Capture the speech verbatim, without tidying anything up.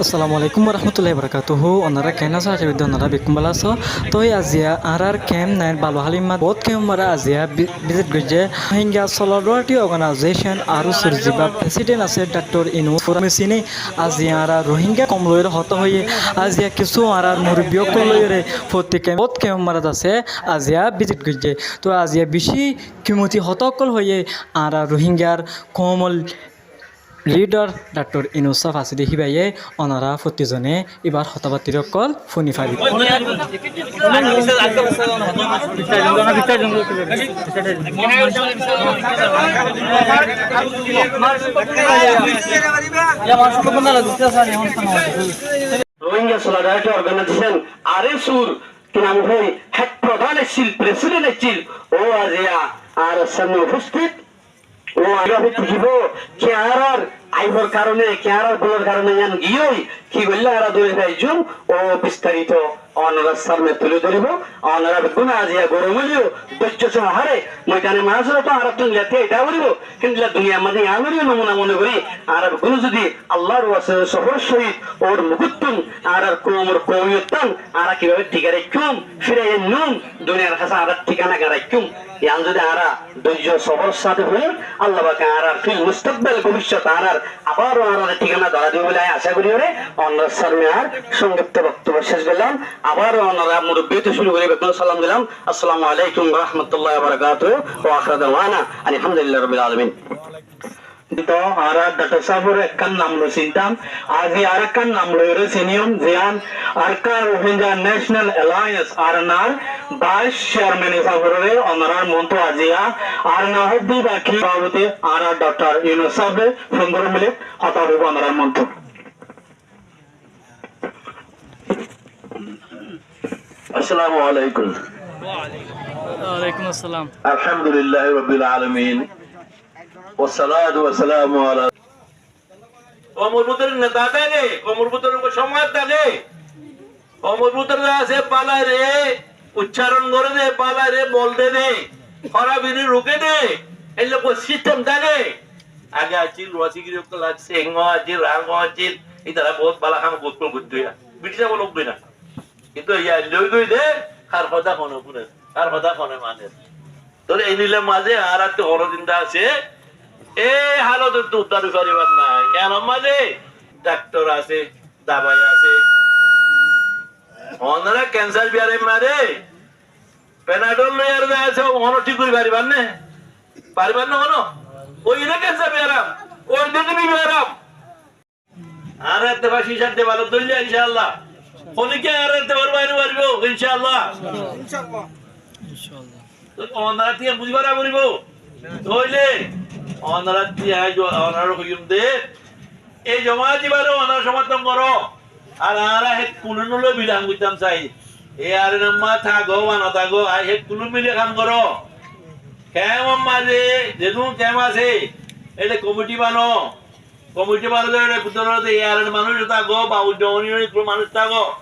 Assalamu alaikum warahmatullahi wabarakatuhu. Onora ken asó? Acá gorí de onora beggún bála asó. Toi aziya añárar kemp nain Baluháli mat bout kemp mara aziya bi-, visit goijjé. Rohingya Solidarity Organization, ARSOr ziba president asé Daktor Yunus, fura misine aziya añára Rohingya koum loiyóre hotá hoiyé. Aziya kissú añárar murubbi ókkol loiyóre fottí kemp, bout kemp mara asé aziya visit goijjé. Toi aziya bicí kimoti hotá ókkol hoiyé añára Rohingyar koumor lidar Daktor Yunus sáb asé dé híbayé, onora fottí zone íbar hotábattí ókkol fúni faribá. Rohingya Solidarity Organization, ARSOr ki nam hoó, hek prodán accíl, president accíl, ó aziya añárar sámne ufosthit. Ó añára hoitó ki bo, ki añárar aibor karone, ki añárar búlor karone yián giyói, ki goillé añára dóri faijjúm, ó bistarito onorar sámne tulí dóribo. Onora beggúne aziya gorom óileyo dóijjo sohoré moidane mahásora tó añárattú nilati aita foribó, kintu illa duniyar mazé yián óileyo nomuna mone gorí, añára beggúne zodi Allar waste sobor sóhit ór mukóttun añárar koumor koumiyottán añára kibábe tikai raikkúm, firai ainnúm, duniyar hañsé añárar thíkana garaikkúm. Yián zodi añára dóijjo sobor sáte hoói, Allah pake añárar fil mustakbal bóbiccót añárar abáro añárar thíkana dóra dibo bóli añí acá gorí óre, onorar sámne añár songkipto boktobbo céc goillám. Abáro onora murubbi óttu cúru gorí beggúnore salam dilam. Assalamu alaikum wa rahmatullahi wa barakatuhu. Wa akhiru da'wana anil hamdulillahi rabbil alamin. Tó añára Daktor sábor ekkán nam loi sintam, aijja arekkán nam loiyóre siniyum, ziyán Arakan Rohingya National Alliance, Arnar, vice chairman hísabe onórar muntu aijja Arnar hoddí baki babute añára Daktor Yunus sábe fundoro minit hotá hoibo onórar muntu. Assalamu alaikum. Wa alaikum assalam. Alhamdulillahi rabbil alamin. Wassalatu wassalamu ala. Koumor bútore neta táke, koumor bútore somaj táke, koumor bútore asé bálaire uccaron goré dé, bálaire bol dé dé, hórafire ruké dé, eilla koi sistem táke. Age accíl, Ruásigiri ókkol accíl, Sengó accíl, Rangó accíl, ítara bout bála ham goittó goittó ya. British amol ókkol na. Kintu yá loi goi de, hár hotá hone fúner, hár hotá hone maner. Tóile einilla mazé añárattú honodin de asé, e halotottú uddar ói faribár nái. Yiánor mazé daktor asé, dabai asé. Onora kensar biyaram mare, Panadol loi ar de asé, ono thík gorí faribár né? Faribár né ono? Ói de kensar biyaram, ói de kini biyaram. Añára ettefak cícar debalot dóille, incállah. Honikka añára ettefakor baire faribó, incállah. Incállah. Tói onora tiya buzí fara foribo. Tóile onora tiya, onora hoiyum de, e jomaat ibare onora somorton goró. Ar añára hek kulú loi bilang goittám sai. E ARNM ot táko ba no táko, ar hek kulú mili ham goró. Kemp or mazé, zedún kemp asé, ede komiti bano. Komiti bano de, ede bútore de ARNM manúc táko, ba uddoni uddoni manúc táko.